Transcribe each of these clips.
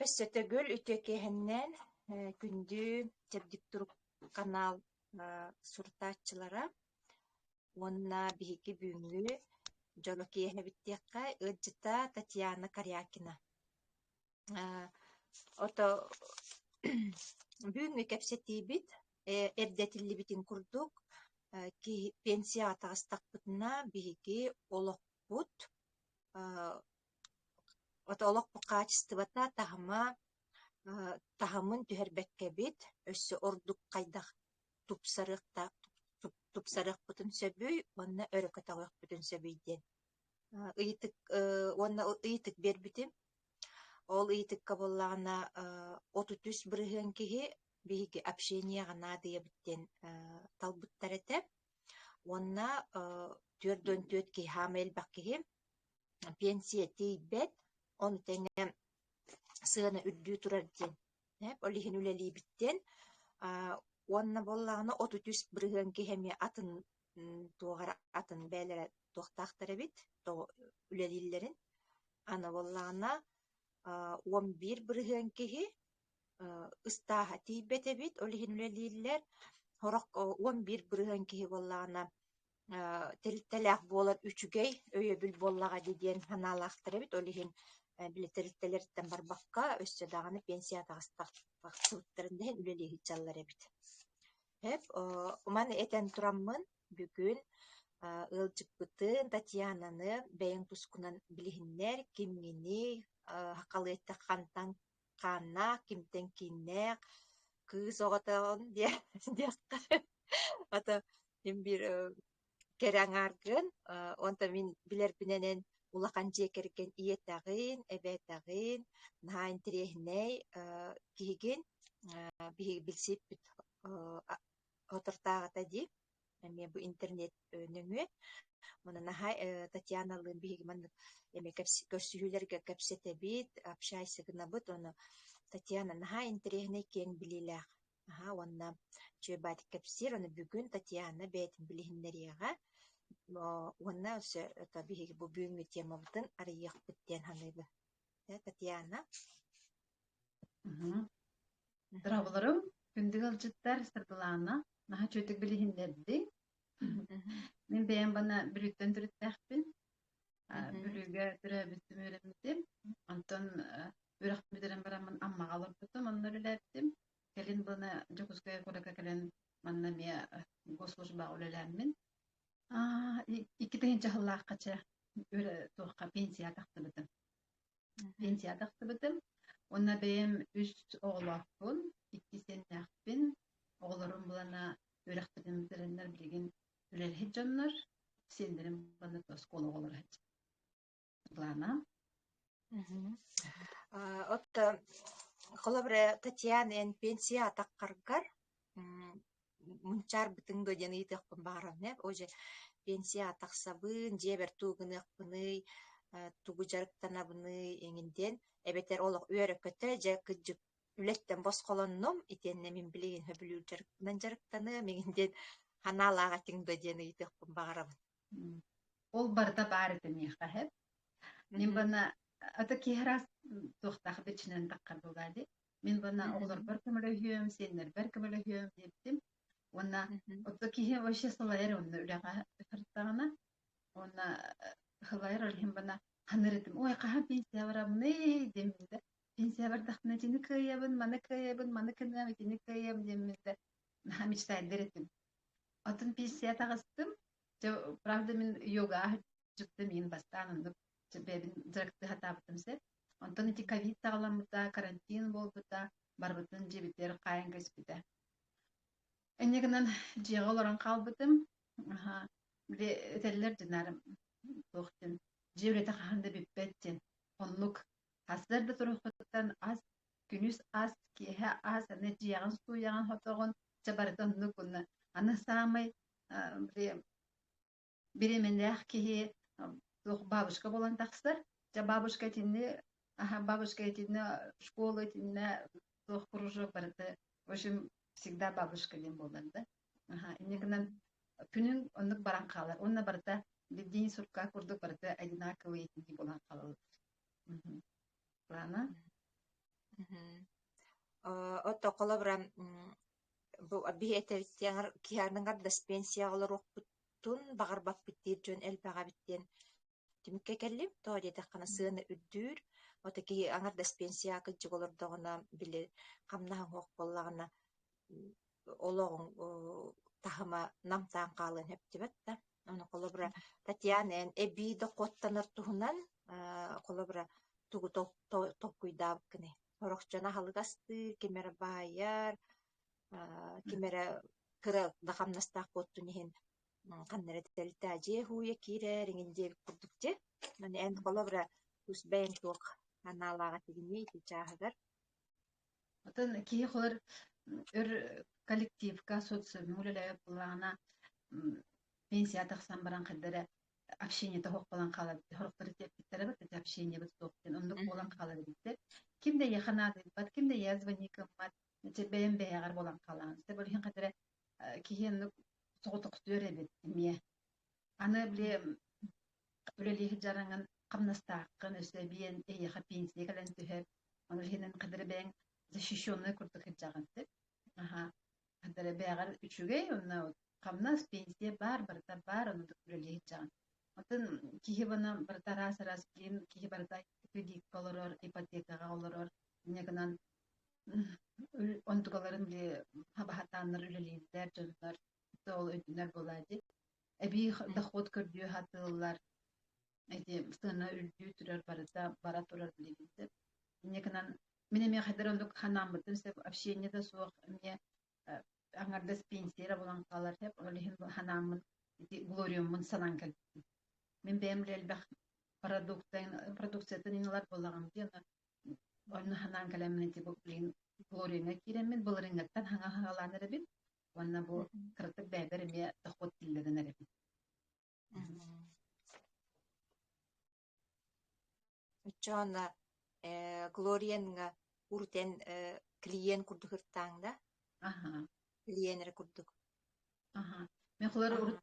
Өссө төгүл үтүө киэһэннэн күндү Чэбдик турук канал сурутааччылара уонна биһиги бүгүҥҥү дьоро киэһэбит диэххэ ыалдьыта Татьяна Корякина. Ото бүгүҥҥү кэпсэтиибит эрдэ этиллибитин курдук киһи пенсияҕа таҕыстахпытына биһиги олохпут Ото олохпут хаачыстыбата, таһыма таһымын түһэрбэккэбит, өссө ордук хайдах тупсарыахта тупсарыахпытын сөбүй уонна өрө көтөҕүөхпүтүн сөбүй диэн ыйытык уонна ыйытык биэрбитим. Ол ыйытыкка буоллаҕына 33% киһи биһиги общениеҕа наадыйабыт диэн талбыттар этэ. Уонна 44 киһи хаама элбэх киһи пенсия тиийбэт, ону тэҥэ сыана үрдүү турар диэн, ол иһин үлэлиибит диэн. Уонна буоллаҕына 33% киһи эмиэ атын туох эрэ атын бэйэлэрэ туохтаахтар эбит, тоҕо үлэлииллэрин. Аны буоллаҕына 11% киһи ыстааһа тиийбэт эбит, ол иһин үлэлииллэр. Сорох 11% киһи буоллаҕына тэрилтэлээх буолар үчүгэй өйөбүл буоллаҕа дии диэн санаалаахтар эбит. Ол иһин били тэрилтэлэриттэн барбакка, өссө даҕаны пенсия тахсыбыттарын да иһин үлэлии сылдьаллар эбит. Эп маны этэн тураммын бүгүн ыалдьыппытын Татьянаны бэйэҥ тускунан билиһиннэр, кимҥиний, сахалыы эттэххэ хантан хааннаах, кимтэн кииннээх, кыыс оҕотоҕун диэххэ Ата мин биир кэрэ аҥааргын, онтон мин билэрбинэн эн улахан дьиэ кэргэн ийэтэҕин, эбээтэҕин, наһаа интэриэһинэй киһигин. Биһиги билсиппит соторутааҕыта дии, эмиэ бу интернет нөҥүө. Уонна наһаа Татьяналыын биһиги маннык эмиэ көрсүһүүлэргэ кэпсэтэбит, общайся гынабыт. Ону Татьяна наһаа интэриэһинэй киэҥ билиилээх Аһаа уонна Чүөбаатик кэпсиир, ону бүгүн Татьяна бэйэтин билиһиннэриэҕэ уонна өссө это биһиги бу бүгүҥҥү темабытын арыйыахпыт диэн саныыбын. Татьяна. Дорооболорум, күндү ыалдьыттар, Саргылаана, наһаа үчүгэйдик билиһиннэрдиҥ. Мин бэйэм бана Бүлүүттэн төрүттээхпин. Бүлүүгэ төрөөбүтүм, үөрэммитим. Онтон үөрэхпин бүтэрэн бараммын Аммаҕа олорбутум, онно үлэлээбитим. Кэлин бына Дьокуускай куоракка кэлэн манна эмиэ госслужбаҕа үлэлээммин. 2000 сыллаахха чэ туохха пенсия тахсыбытым. Пенсия тахсыбытым. Уонна бэйэм үс оҕолоохпун, икки сиэннээхпин. Оҕолорум булана үөрэхпитин бүтэрэннэр билигин үлэлэһит дьоннор, сиэннэрим уонна оскуола оҕолоро Светлана. Оттон холобура Татьяна эн пенсия атаххаргар мунчаарбытыҥ дуо диэн ыйытыахпын баҕарабын ээ. Уже пенсия тахсабын, дьиэбэр тугу гыныахпыный, тугу дьарыктанабыный эҥин диэн эбэтэр олох үөрэ-көтө дьэ кырдьык үлэттэн босхолоннум итиэннэ мин билигин сөбүлүүр дьарыкпынан дьарыктаныам эҥин диэн санаалаах этиҥ дуо диэн ыйытыахпын баҕарабын. Ол барыта баар этэ миэхэ иһэ. Мин бана ата киһи араас туохтаах бичинэн таххар буолаа дии. Мин бана оҕолорбор көмөлөһүөм, сиэннэрбэр көмөлөһүөм диэбитим. Уонна ото киһи вообще салайар онно үлэҕэ сырыттаҕына уонна салайар ол иһин бана ханар этим. Ой, хаһан пенсия барабыный диэммин да. Пенсия бардахпына итини кыайабын, маны кыайабын, маны кыныам, итини кыайыам диэммин да наһаа мечтайдар этим. Атын пенсия таҕыстым. Дьэ, правда, мин йогаҕа сылдьыбытым иһин бастаан оннук бэйэбин дьарыктыы сатаабытым сөп. Онтон ити ковид саҕаламмыта, карантин буолбута, барыбытын дьиэбитигэр хаайан кэспитэ. Инньэ гынан дьиэҕэ олорон хаалбытым. Аһа, били этэллэр дьинарым туох диэн дьиэ үлэтэ хаһан да бүппэт диэн. Оннук сарсыарда туруоххуттан ас, күнүс ас, киэһэ ас, аны дьиэҕин сууйаҕын, хотоҕун, чэ барыта оннук уонна аны саамай били бириэмэлээх киһи туох бабушка буолан тахсар. Дьэ бабушка итинни аха бабушка итиннэ школа итиннэ туох кружок барыта в общем всегда бабушка диэн буолар да. Аха инньэ гынан күнүн оннук баран хаалар. Уонна барыта день сурка курдук барыта одинаковый итинник буолан хаалаллар. Лана? Ото холобура бу биһи этэбит киһи аҥардас пенсияҕа олоруохпутун баҕарбаппыт диир дьон элбэх эбит диэн түмүккэ кэллим. Тоҕо диэтэххинэ сыана үрдүүр, ото киһи аҥардас пенсияҕа кырдьык олордоҕуна, били хамнаһыҥ суох буоллаҕына олоҕуҥ таһыма намтаан хаалыан сөптүбэт да. Ону холобура Татьяна эн эбии дохуоттанар туһунан холобура тугу толкуйдаабыккыный? Сорох дьон аһылык астыыр, ким эрэ баайар, ким эрэ кыра да хамнастаах буолтун иһин ханна эрэ тэрилтэ дьиэ һууйа киирэр иҥин диэбит курдук дьэ. Аны эн холобура тус бэйэҥ туох санаалаах этигиний ити чааһыгар? Оттон киһи холор өр коллективка социумҥа үлэлээбит буоллаҕына пенсия тахсан баран хайда эрэ общениета суох буолан хаалар сорохтор тиэппиттэрэ бит ити общениебыт суох диэн оннук буолан хаалар эбиттэр. Ким да эйиэхэ наадыйбат, ким да эйиэхэ звони гыммат, дьэ бэйэм бэйэҕэр буолан хаалаҕын. Ол иһин хайда эрэ киһи оннук соҕотохсуйар эбит эмиэ. Аны били үлэлии сылдьарыҥын хамнастааххын, өссө эбиэн эйиэхэ пенсия кэлэн түһэр. Ону иһинэн хайда эрэ бэйэҥ защищенный курдук сылдьаҕын сөп. Аһаа. Хайда эрэ бэйэҕэр үчүгэй уонна хамнас, пенсия баар, барыта баар, ону үлэлии сылдьаҕын. Оттон киһи бана барыта араас-араас билим, киһи барыта кредикка олорор, ипотекаҕа олорор. Инньэ гынан онтукаларын били хабаһатааннар үлэлииллэр дьоннор ол өйдөнөр буолаа дии. Эбии доход көрдүү сатыыллар. Ити сыана үрдүү турар барыта бара турар билигин сөп. Инньэ гынан мин эмиэ хайдах оннук ханааммытым сөп общение да суох эмиэ аҥардас пенсия эрэ булан хаалар сөп. Ол иһин ханааммын ити глориуммун санаан кэлбитим. Мин бэйэм элбэх продукциятын ылар буоллаҕым дии онно санаан кэлэммин ити бу билигин Глорияҥа киирэммин былырыыҥҥыттан хаҥа хаалаан эрэбин уонна бу кыратык бэйэбэр эмиэ дохуот киллэрэн эрэбин. Оччоҕуна Глорияҥҥа урут эн клиент курдук ыртааҥ да? Аха. Клиент эрэ курдук. Аха. Мен холор урут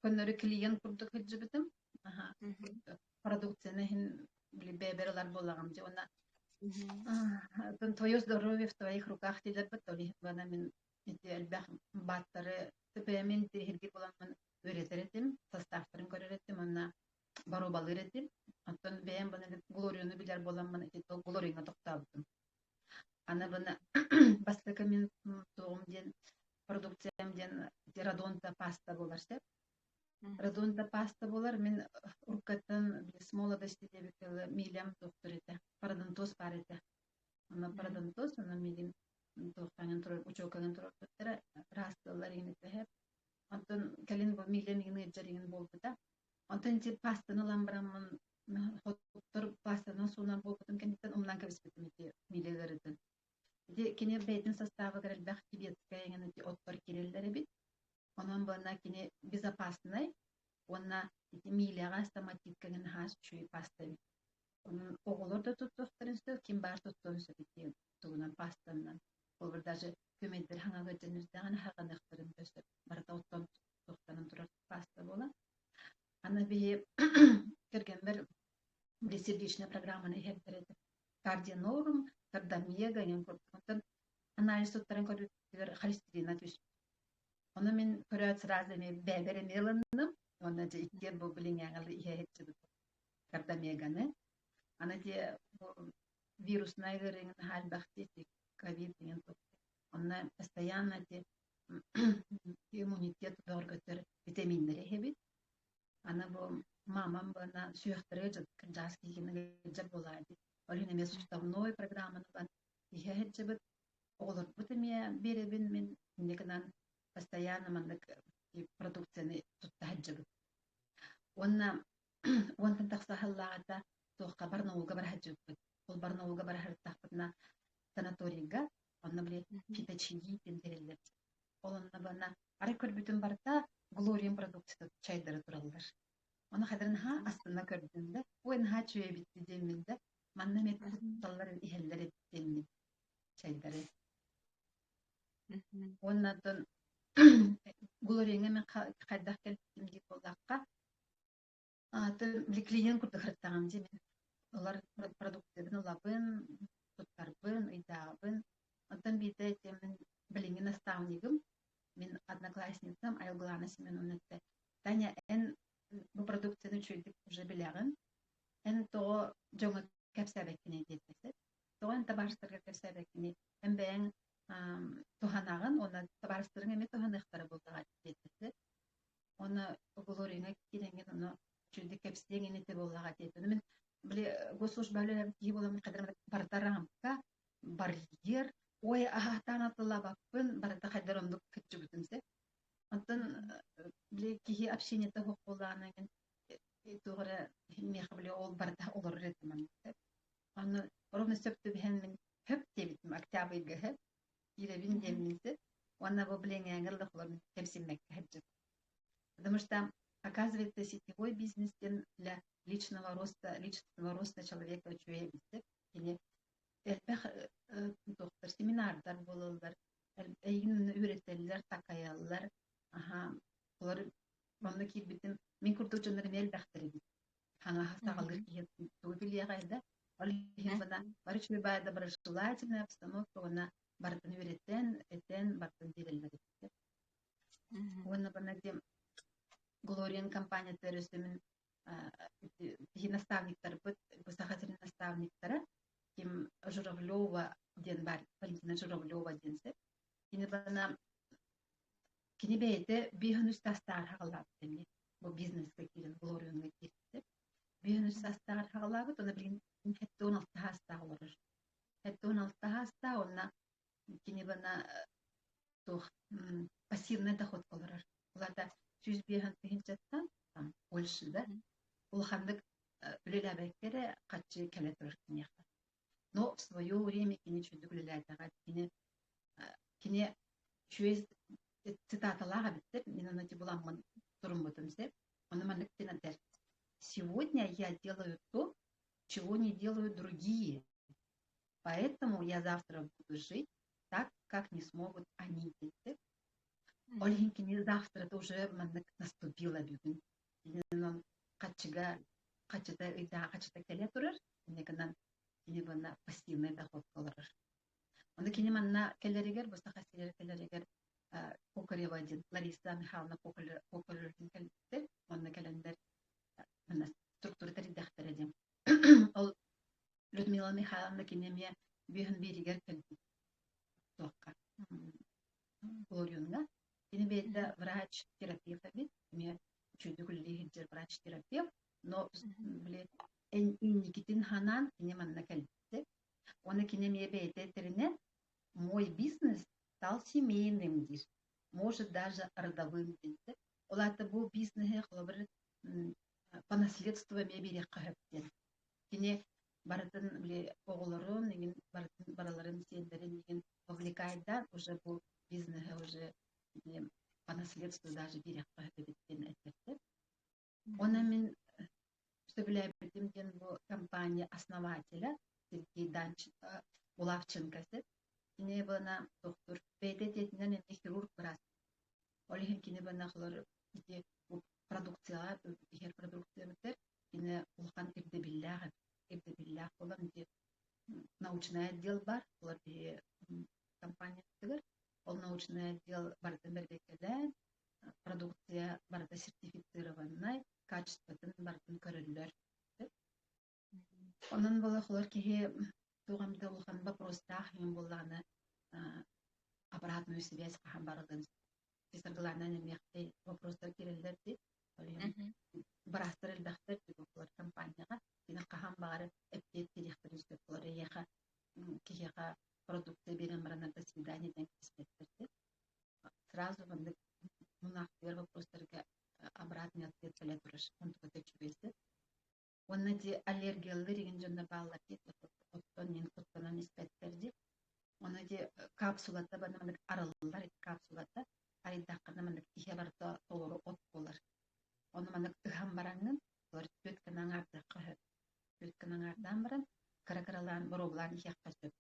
көннөрү клиент курдук сылдьыбытым. Аха. Продукцияны иһин били бэйэбэр ылар буоллаҕым дии уонна твое здоровье в твоих руках дииллэрбит ол иһин бана мин ити элбэх бааттары бэйэмин тиһирги буламмын үөрэтэр этим, составтарын көрөр этим уонна боруобалыыр этим. Оттон бэйэм баны Глорияны билэр буоламмын ити Глорияҥа тохтообутум. Аны быны бастакы мин туоҕум диэн продукциям диэн радонта паста буолар сөп. Радонта паста буолар мин уруккаттан с молодости диэбит милям доктор этэ. Пародонтоз баар этэ. Онно пародонтоз, онно миигин туохтаан турар, учуоканан турарбыттара, ыраастыыллар иҥин этэ. Онтон кэлин бу милям иҥин ыалдьар иҥин буолбута. Онтон ити пастаны ылан бараммын хотуттар пастанан суунан буолбутум кэнниттэн умнан кэбиспитим ити миле ыарыытын. Ити кини бэйэтин составыгар элбэх тибетскэй эҥин ити оттор киирэллэр эбит. Онон буонна кини безопасный уонна ити милеҕа стоматитка эҥин аһаас үчүгэй паста эбит. Онон оҕолор да туттуохтарын сөп, ким баар туттуон сөп ити тугунан пастанан. Холобур даже көмөйдөр хаҥаҕа дьэнирдэҕинэ хаҕаныахтарын да сөп. Барыта оттон туттанан турар паста буолан. Аны биһи кэргэммэр сердечная программаны иһэрдэр этим. Кардионорм, кардамега диэн курдук. Оттон анализ туттаран көрбүтүгэр холестерина түспүт. Ону мин көрөөт сразу эмиэ бэйэбэр эмиэ ылынным. Уонна дьэ иккиэн бу билиҥҥээҥи иһэ сылдьыбыт кардамеганы. Аны дьэ бу вируснай ыарыыны наһаа элбэх дии ковид деген Онно постоянно ити иммунитет бөҕөргөтөр витаминнэри иһэбит. Аны бу мамам бына сүһүөхтэргэ кырдьаҕас киһини ыалдьар буолаа дии. Ол иһин эмиэ суставной программаны ылан иһэ сылдьыбыт. Оҕолорбут эмиэ биэрэбин мин инньэ гынан постоянно маннык продукцияны тутта сылдьабыт. Уонна уонтан тахса сыллааҕыта туохха Барнаулга бара сылдьыбыппыт. Ол Барнаулга бара сырыттахпытына санаторийга онно били фиточиги диэн тэриллэр. Ол онно бана арай көрбүтүм барыта Глориум продукцията чайдары тураллар. Ону хадыр наһаа астына көрдүм да, ой наһаа үчүгэй эбит диэммин да, манна эмиэ тутталлар иһэллэр эбит диэммин чайдары. Уонна оттон Глориҥҥа мин хайдах кэлбитим диир буоллахха, Аты били клиент курдук сырыттаҕым дии мин. Ылар продукциябын ылабын, туттарбын, ыйдаабын. Онтон Саргылана Семеновна эттэ: «Таня, эн бу продукцияны үчүгэйдик уже билэҕин, эн тоҕо дьоҥҥо кэпсээбэккиний?» диэтэ. «Тоҕо эн табаарыстаргар кэпсээбэккиний? Эн бэйэҥ туһанаҕын уонна табаарыстарыҥ эмиэ туһаныахтара буоллаҕа» диэтэ. Уонна Глорияҥа киирэҥҥин ону үчүгэйдик кэпсиэҥ инитэ буоллаҕа диэтэ. Мин били госслужба үлэлээбит киһи буоламмын хайдах эрэ барыта рамка, барьер, ой аһаатаан атыллаабаппын, барыта хайдах оннук кыччыбытым сөп. Онтон били киһи общениета суох буоллаҕына туох эрэ миэхэ били ол барыта олорор этим маннык сөп. Аны ровно сөп түбэһэн мин хөп диэбитим октябрьга хөп киирэбин диэммин сөп. Уонна бу билиҥҥээҥҥэ дылы кэмсиммэккэ сылдьабын. Потому что, оказывается, сетевой бизнес диэн для личного роста, личностного роста человека үчүгэй эбит. Кини элбэх туохтар семинардар буолаллар, эйигин үөрэтэллэр, такайаллар. Аха, олор онно киирбитим, мин курдук дьоннор эмиэ элбэхтэр эбит. Хаҥаһа саҕалыыр киһи тугу билиэҕэй да, ол иһин бына бары үчүгэй баайда доброжелательная обстановка уонна барытын үөрэтэн, этэн, барытын биэрэллэр эбит. Уонна бына диэн Глориан компаниятыгар өссө мин биһи наставниктарбыт, бу Саха сирин наставниктара ким Журавлева диэн баар, Валентина Журавлева диэн сөп. Кини бана кини бэйэтэ 53 саастааҕар хаҕалаабыт эмиэ бу бизнеска киирэн Глориаҥҥа киирбитэ. 53 саастааҕар хаҕалаабыт, уонна билигин 76 саастаах олорор. 76 саастаах уонна кини бана туох пассивный доход олорор. Улата 105 тыһыынчаттан там больше да улаханнык үлэлээбэккэ эрэ харчы кэлэ турар киниэхэ. Но в свое время кини үчүгдүк үлэлээтэҕэ кини кини үчүгэй цитаталаах эбиттэр мин ону буламмын туруммутум сөп. Ону маннык диэн этэр: «Сегодня я делаю то, чего не делают другие. Поэтому я завтра буду жить так, как не смогут они» диэттэр. Ол иһин кини завтра уже маннык наступила бүгүн. Онон хаччыга хаччыта ыйдаах хаччыта кэлэ турар. Инньэ гынан кини манна пассивный доход олорор. Ону кини манна кэлэригэр, бу Саха сиригэр кэлэригэр Кокарева диэн Лариса Михайловна Кокарева кэлбиттэр. Онно кэлэннэр манна структура тэрийдэхтэрэ диэн. Ол Людмила Михайловна кини эмиэ бүһүн бииригэр кэлбит туохха Глорионҥа. Кини бэйэтэ врач-терапевт эбит, эмиэ үчүгэйдик үлэлии сылдьар врач-терапевт, но били инникитин ханаан кини манна кэлбитэ. Уонна кини эмиэ бэйэтэ этэринэн мой бизнес стал семейным диир, может даже родовым диэбитэ. Ол аата бу бизнеһи холобур по наследству эмиэ биэриэххэ сөп диэн. Кини барытын били оҕолорун игин барытын барыларын сиэннэрин игин вовлекайдаан уже бу бизнеһи уже по наследству даже биэриэххэ сөп эбит диэн эппиттэр. Уонна мин сөбүлээбитим диэн бу компания основателя Сергей Данченко Булавченко этэ. Кини бына доктор бэйэтэ этиэтинэн эмиэ хирург быраас. Ол иһин кини бына холор ити продукцияҕа иһэр продукциябытыгар кини улахан ирдэбиллээх ирдэбиллээх буолан ити научнай отдел бар олор биһи компаниятыгар ол научнай отдел барытын бэрбиэккэлээн продукция барыта сертифицированнай качествотын барытын көрөллөр. Онон буолар киһи туох эмит улахан вопростаах иһин буоллаҕына обратную связь хаһан барылын саргылаанан эмиэхтэй вопростар киирэллэр дии. Ол иһин быраастар элбэхтэр дии компанияҕа кини хаһан баҕарар эппиэт биэриэхтэрин сөп буолар эйиэхэ киһиэхэ продукция биэрэн баран до свидания диэн кэпсэппэттэр дии. Сразу маннык мунаахтыйар вопростарга обратный ответ кэлэ турар онтуката үчүгэй сөп. Уонна дии аллергиялыыр игин дьоннор бааллар дии, оттон мин куттанан испэттэр дии. Ону дии капсулата маннык арыллар ити капсулата арыйдаххына маннык иһэ барыта толору от буолар. Ону маннык ыһан бараҥҥын олор түөрт гына аҥаардыахха сөп. Түөрт гына аҥаардаан баран кыра-кыралаан боруобалаан иһиэххэ сөп.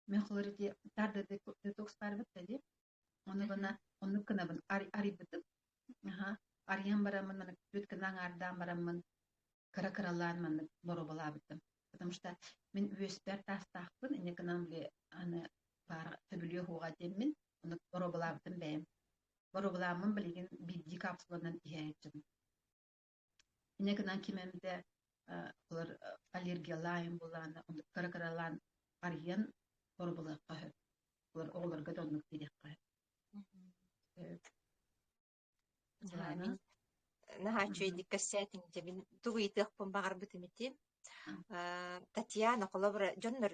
Мин холор ити тарда детокс баарбыт да дии. Ону гына оннук гынабын арыйбытым. Аха. Арыйан бараммын маннык түөрт гына аҥаардаан бараммын кыра-кыралаан маннык боруобалаабытым. Потому что мин үөспэр таастаахпын, инньэ гынан били аны баар сөбүлүө суоҕа диэммин оннук боруобалаабытым бэйэм. Боруобалааммын билигин биирдии капсуланан иһээччим. Инньэ гынан ким эмитэ олор аллергиялаайын булаана кыра-кыралаан арыйан боруобалыахха сөп. Олор оҕолорго да оннук диэххэ сөп. Мин наһаа үчүгэйдик кэпсээтиҥ дьэ мин тугу ыйытыахпын баҕарбытым ити. Татьяна, холобура, дьоннор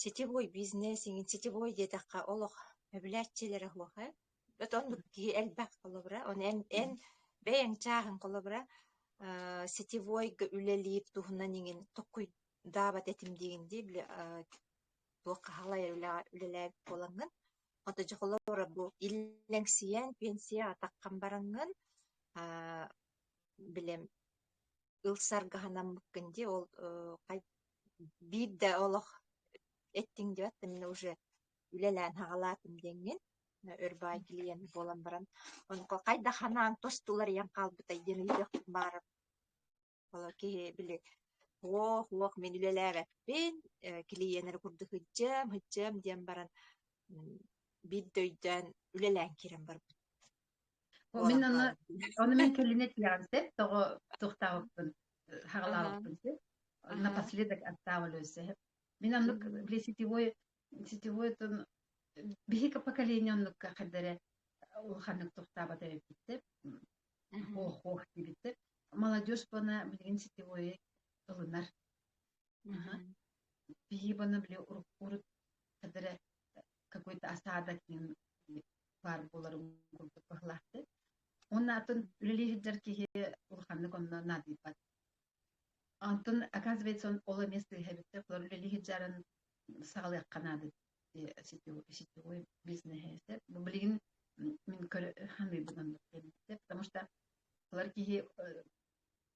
сетевой бизнес иҥин сетевой диэтэххэ олох сөбүлээччилэрэ суох ээ. От оннук киһи элбэх холобура. Ону эн бэйэҥ чааһыҥ холобура сетевойга үлэлиир туһунан иҥин токкуйдаабат этим диигин дии били туохха халайар үлэҕэ үлэлээбит буолаҥҥын. Ото дьэ холобура бу иллэҥсийэн пенсияҕа таххан бараҥҥын билэм ылсаргаһанаммыккын дии ол биир да олох эттиҥ диэбэт да мин уже үлэлээн хаҕалаатым диэҥҥин өр баай клиент буолан баран онуоха хайдах санааҥ тосту уларыйан хаалбытай диэн ыйытыахпын баҕарабын. Ол киһи били уох уох мин үлэлээбэппин, клиеннэри курдук сылдьыам, сылдьыам диэн баран биирдэ өйдөөн үлэлээн киирэн барбыт. Мин ону, ону мин кэлин этиэҕим сөп, тоҕо туохтаабыппын, хаҕалаабыппын сөп. Напоследок оставлю сөп. Мин оннук били сетевой сетевой биһиги поколение оннукка хайдары улаханнык туохтаабат эбиппит Ох-ох диэбиттэр. Молодежь бана билигин сетевойу ылынар. Биһи бана били урут кадары какой-то осадок баар буоларын курдук быһылаахты. Уонна атын үлэлии сылдьар киһи улаханнык онно наадыйбат. Онтон, оказывается, он ол эмиэ сыыһа эбит. Олор үлэлии сылдьарын саҕалыахха наада сетевой бизнеһи. Бу билигин мин көрө оннук диэбиттэр. Потому что олор киһи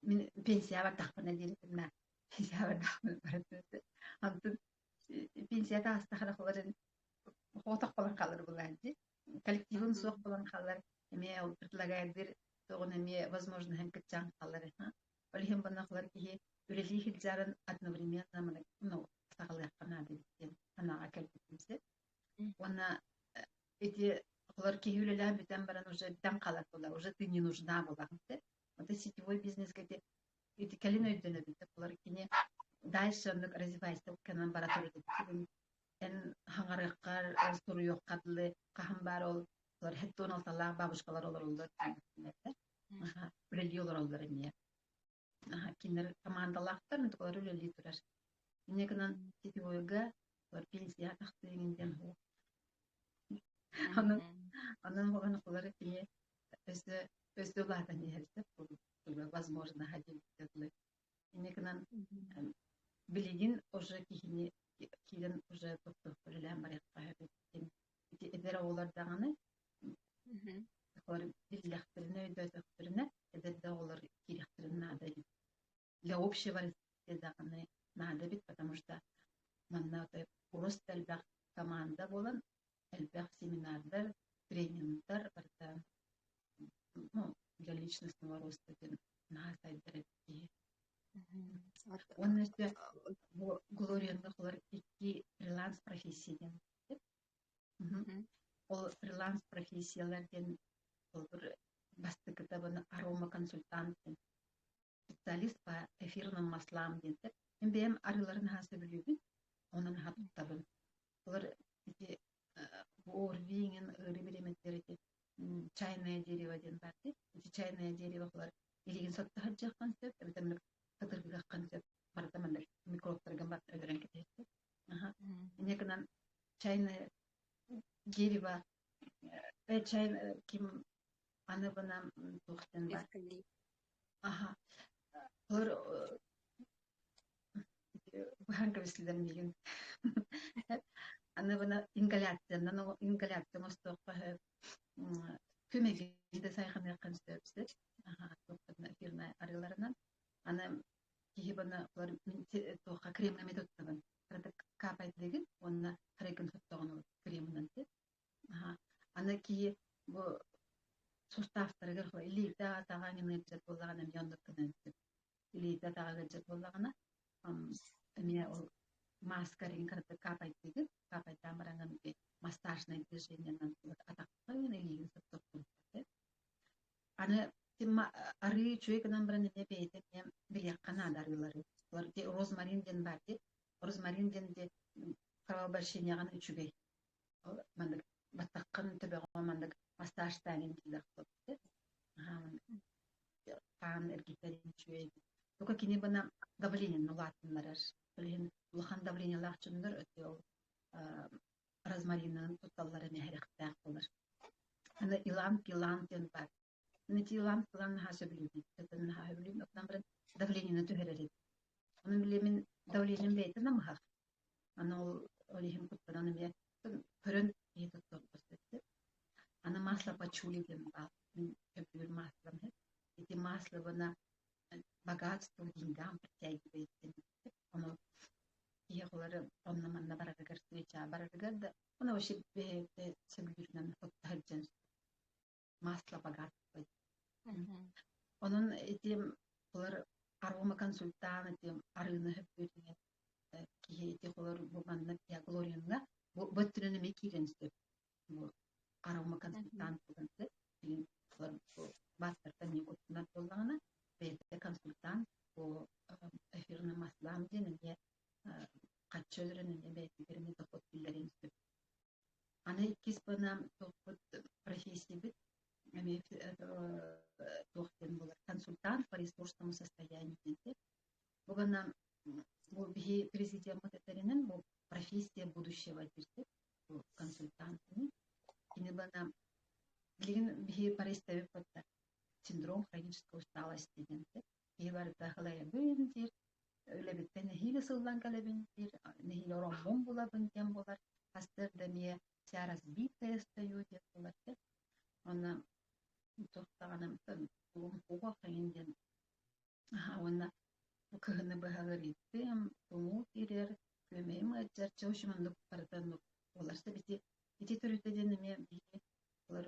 мин пенсияҕа бардахпына диэбитим пенсияҕа бардахпына барытын. Онтон пенсия таҕыстахына холорун хотох болон хаалар булаан дии. Коллективын суох болон хаалар. Эмиэ ол предлагаердыр тоҕун эмиэ возможноһын кытчаан хаалар. Ол иһин банахлар киһи үлэлии сылдьарын одновременно ну, саҕалыахха наада диэн санааҕа кэлбитим сөп. Уонна эти олор киһи үлэлээн бүтэн баран уже бүтэн хаалар буолар, уже ты не нужна буолаҕын сөп. Вот сетевой бизнеске ити ити кэлин өйдөнөбүт олор кини дальше оннук развивайся кэнэн бара турар эн хаҥарыаххар, суруйуохха дылы хаһан баар ол олор хеттуон алталаах бабушкалар олороллор үлэлии олороллор эмиэ. Кинилэр командалаахтар, олор үлэлии турар. Инньэ гынан сетевойга олор пенсияҕа тахсыыҥ диэн Онон онон буолан кини өссө өссө улаатан иһэр возможно диэбиттэр Инньэ гынан билигин уже киһини киирэн уже үлэлээн барыахха сөп ити эдэр оҕолор даҕаны биллэхтэринэ, өйдөөтөхтөрүнэ эдэр да оҕолор киириэхтэрин наада эбит. Для общего развития даҕаны наада эбит, потому что манна рост элбэх команда буолан элбэх семинардар, тренингтар барыта ну, для личностного роста диэн наһаа сайдар эбит киһи. Уонна өссө бу Глорияны холор икки фриланс профессия диэн Ол фриланс профессиялар диэн холобур бастакыта бұны арома-консультант диэн специалист по эфирным маслам диэнтэр. Мин бэйэм арыыларын аһаа сөбүлүүбүн, онон аһа туттабын. Олор ити бу ОРВИ иҥин ыарыы бириэмэтигэр ити чайное дерево диэн баар дии. Ити чайное дерево олор илигин сотто сылдьыаххын сөп, эбэтэр кытыргыаххын сөп. Барыта маннык микробтаргын барыта өлөрөн кэтэһэр. Инньэ гынан чайное дерево чай ким аны бына туохтан бар. Аха. Олор быһан кэбистилэр миигин. Аны бына ингаляциянан ингаляция оҥостуохха сөп. Көмөгүн да сайҕаныаххын сөп сөп. Аха, туохтарына эфирнай арыыларынан. Аны киһи бына олор туохха кремҥэ эмиэ туттабын. Кыратык капайдыгын уонна харайгын соттоҕун кремынан Аны киһи бу суставтарыгар илиитэ атаҕа ыҥырдьар буоллаҕына эмиэ оннук гынан илиитэ атаҕа ыалдьар буоллаҕына эмиэ ол мааска эрин кыратык капайдыгын капайдаан бараҥын массажнай движениенан атаххын илиигин соттоххун. Аны арыы үчүгэй гынан баран эмиэ бэйэтэ эмиэ билиэххэ наада арыылары. Олор ити розмарин диэн баар дии. Розмарин диэн ити кровообращениеҕын үчүгэй. Маннык баттаххын төбөҕө маннык массажтаан дииллэр хаан эргитэр үчүгэй. Только кини бына давлениены улаатыннарар. Ол иһин улахан давлениелаах дьоннор өтө ол розмаринынан тутталлара эмиэ сэрэхтээх буолар. Аны иланг-иланг диэн баар. Аны ити иланг-иланг наһаа сөбүлүүбүн. Наһаа сөбүлүүбүн. Оттон баран давлениены түһэрэр эбит. Ону били мин давлением бэйэтэ намыһах. Аны ол ол иһин куттанан эмиэ көрөн киһи туттуохха сөп. Аны масло пачули диэн баар. Мин сөбүлүүр маслом Ити маслобына богатство деньгам притягивает диэн. Ону киһи холору онно-манна барарыгар, встреча барарыгар да, ону вообще бэйэтэ сөбүлүүрүнэн сылдьан масло богатство. Онон ити холор арома-консультант ити арыыны сөбүлүүр киһи ити холор бу манна Глоринга бу өттүнэн эмиэ киирэн сөп. Бу арома-консультант буолан сөп. Билин холор бу бааттартан эмиэ куттанар буоллаҕына бэйэтэ консультант по эфирным маслам диэн эмиэ хаччы өлөрөн эмиэ бэйэтигэр эмиэ дохуот киллэриэн сөп. Аны иккис бына туохпут профессиябыт эмиэ туох диэн буолар консультант по ресурсному состоянию диэн. Бу гына бу биһи президеммыт этэринэн бу профессия будущего диир бу консультант кини бына билигин биһи паристэбит синдром хронической усталости диэн киһи барыта халайабын диир үлэбиттэн нэһиилэ сыллан кэлэбин диир нэһиилэ ороммун булабын диэн буолар хастар да эмиэ вся разбитая стою диэн буолар диэн уонна туох даҕаны тугум эҥин диэн уонна кыһыны быһа ыарыйдым тумуу киирэр күөмэйим ыалдьар чэ в общем оннук барыта оннук буолар ити ити төрүтэ диэн эмиэ биһиги олор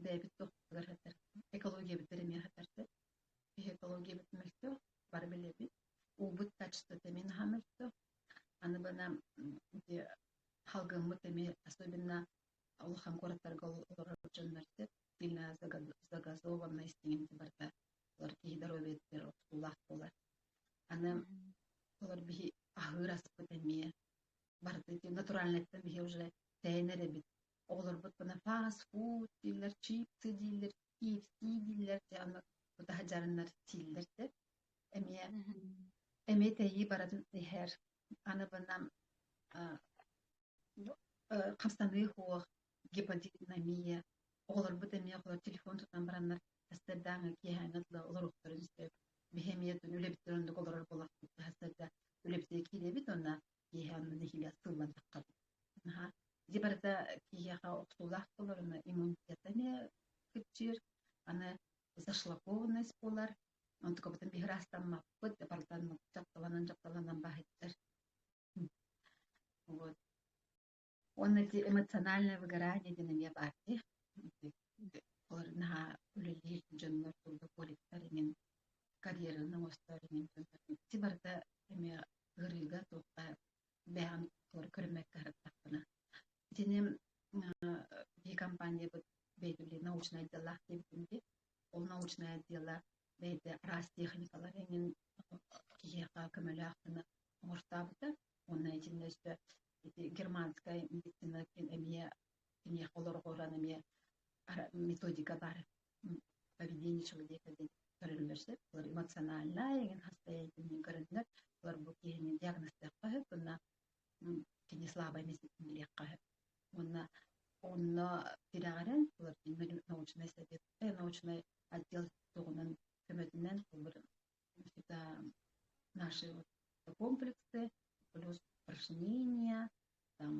бэйэбит туохпутугар сытар экологиябытыгар эмиэ сытар Биһи экологиябыт мөлтөх, бары билэбит. Уубут качествота эмиэ наһаа мөлтөх. Аны бына ити халгыммыт эмиэ особенно улахан куораттарга олорор дьоннор сильно загазованность диэн барыта олор киһи доруобуйатыгар охсуулаах буолар. Аны олор биһи аһыыр аспыт эмиэ барыта ити натуральныйтан биһи уже тэйэн эрэбит. Оҕолорбут бына фастфуд дииллэр, чипсы дииллэр, KFC дииллэр дьэ онно тутаһа дьарыннар сииллэр да эмиэ эмиэ тэйии барытын иһэр аны бына хамсаныы суох гиподинамия оҕолорбут эмиэ оҕолор телефон тутан бараннар сарсыардааҥы киэһээҥҥи дылы олоруохтарын сөп биһи эмиэ үлэбитигэр оннук олорор буоллахпыт сарсыарда үлэбитигэр киирэбит уонна киэһэ онно нэһиилэ сыллан таххабыт наһаа ити барыта киһиэхэ охсуулаах буолар уонна иммунитета эмиэ кыччыыр аны зашлакованность буолар онтукабытын биһи ыраастаммаппыт барытан дьапталанан баһыттар вот уонна ити эмоциональное выгорание диэн эмиэ баар дии олор наһаа үлэлиир дьоннор трудоголиктар иҥин карьераны оҥостор иҥин дьоннор ити барыта эмиэ ыарыыга туохха бэйэҕин туора көрүммэккэ сырыттаххына итини биһи компаниябыт бэйэтэ научнай отделлаах диэбитим дии ол научнай отдела бэйэтэ араас техникалар эҥин киһиэхэ көмөлөөх гына оҥортообута уонна итиннэ өссө ити германскай медицина эмиэ киниэхэ олорҕорон эмиэ методика баар поведение человека диэн көрөллөр сөп олор эмоциональнай эҥин состояние көрөннөр олор бу киһини диагностыахха сөп уонна кини слабай местэтин билиэххэ сөп уонна онно тирэҕирэн олор научнай совет научнай отдел туһунан көмөтүнэн это наши вот комплексы плюс упражнения там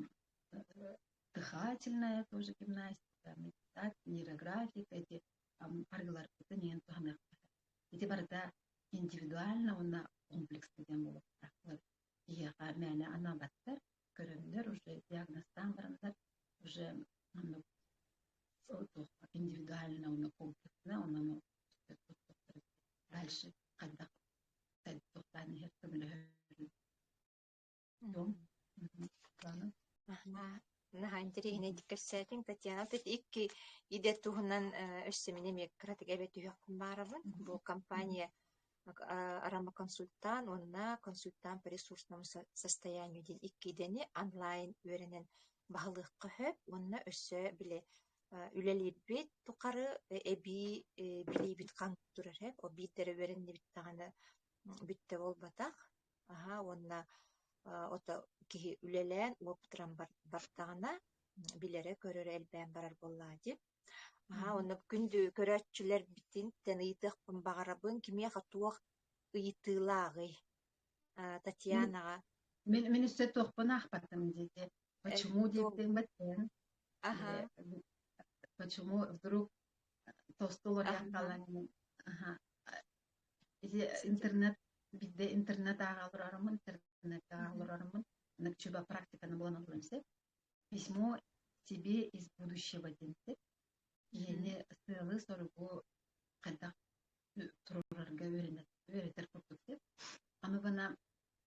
дыхательная тоже гимнастика, медитация, нейрографика эти арыгыларбытын иһэн туһаныахтара. Ити барыта индивидуально уонна комплексно диэн буолуохтаах. Киһиэхэ мээнэ анаабаттар, көрөннөр уже диагнозтаан бараннар уже оннук индивидуально уонна комплексно онон дальше хайдах туохтаан иһэр көмөлөһөр. Наһаа интэриэһинэйдик кэпсээтиҥ, Татьяна. Тут икки идэ туһунан өссө мин эмиэ кыратык эбэ түһүөхпүн баарабын. Бу компания арамаконсультант уонна консультант по ресурсному состоянию диэн икки идэни онлайн үөрэнэн баһылыахха сөп уонна өссө били үлэлиирбит тухары эбии билиибит хаҥыы турар сөп. Ол биирдэрэ үөрэннибит даҕаны бүттэ буолбатах. Аһаа уонна ото киһи үлэлээн уопутуран бартаҕына билэрэ-көрөрө элбээн барар буоллаҕа дии. Аһаа уонна күндү көрөөччүлэрбитин ыйытыахпын баҕарабын, кимиэхэ туох ыйытыылааҕый? Татьянаҕа Мин өссө туохпун аахпатым диэти. Почему диэбитиҥ баттыан. Аха. Почему вдруг тосту уларыйан хаалан аха Ити интернет биирдэ интернет ааҕа олороруммун, интернетте ааҕа олороруммун, чуба практиканы булан олорон сөп. Письмо тебе из будущего диэн сөп. Киһини сыалы-соругу хайдах туруорарга үөрэтэр курдук сөп. Аны бана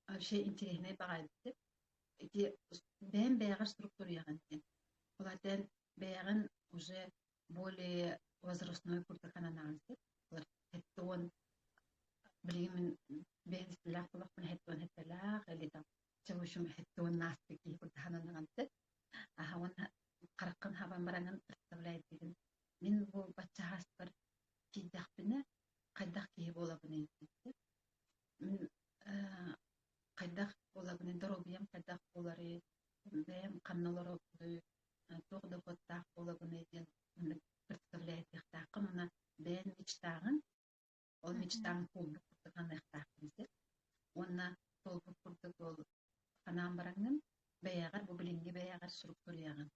вообще интэриэһинэй баҕайы сөп. Ити бэйэм бэйэҕэр сурук суруйаҕын диэн. Ол этэн бэйэҕин уже более возрастной курдук ананаҕын сөп. Сэттэ уон билигин мин бэйэм сэтэлээх буоллахпына 77-лээх или там в общем 70 ааспыт киһи курдук сананаҕын сөп. Аха уонна хараххын хабан бараҥын представляет мин бу бачча ааспар тиийдэхпинэ хайдах киһи буолабыный диэн мин хайдах буолабыный доруобуйам хайдах буоларый бэйэм ханна олоробунуй туох дохуоттаах буолабыный диэн представляетыахтааххын уонна бэйэн мечтаҕын ол мечтаҥ туолбут курдук саныахтааххын сөп уонна туолбут курдук ол санаан бараҥҥын бэйэҕэр бу билиҥҥи бэйэҕэр сурук суруйаҕын.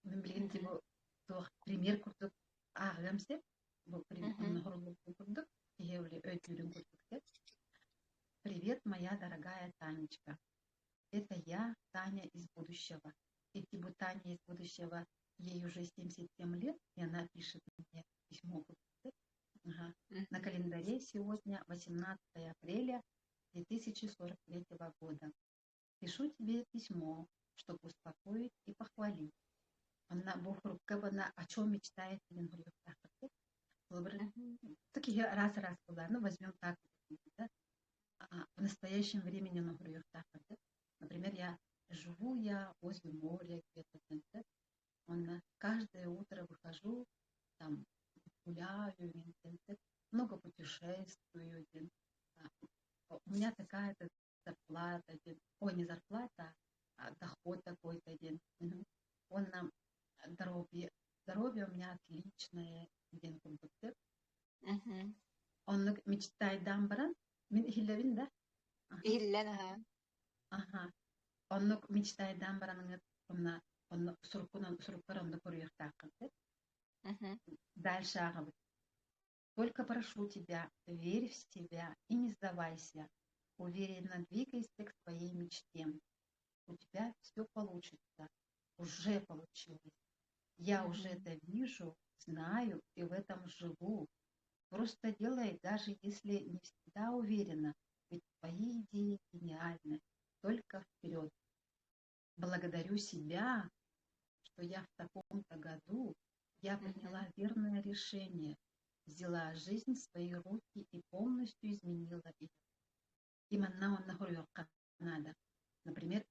Мин билигин типа туох пример курдук ааҕыам сөп бу онно хоруллубутун курдук киһи өйдүүрүн курдук сөп. Привет, моя дорогая Танечка. Это я, Таня из будущего. И типа Таня из будущего, ей уже 77 лет, и она пишет мне письмо. Ага. На календаре сегодня 18 апреля 2043 года. Пишу тебе письмо, чтобы успокоить и похвалить. Она бу о чем мечтает диэн Такие раз-раз была. Ну, возьмем так, да? В настоящем времени Например, я живу я возле моря где-то, он каждое утро выхожу, там гуляю, много путешествую, у меня такая-то зарплата, ой, не зарплата, а доход такой-то день. Он нам здоровье, здоровье у меня отличное, диэн курдук. Оннук мечтайдаан баран, мин иһиллэбин да? Иһиллэн аха. Аха. Оннук мечтайдаан бараныҥыт онно онно суруккун суруккар онно коруйуохтааххын Дальше ааҕабыт. Только прошу тебя, верь в себя и не сдавайся. Уверенно двигайся к своей мечте. У тебя все получится. Уже получилось. Я уже это вижу, знаю и в этом живу. Просто делай, даже если не всегда уверена, ведь твои идеи гениальны. Только вперед. Благодарю себя, что я в таком-то году я приняла верное решение, взяла жизнь в свои руки и полностью изменила ее. Именно он надо. Например,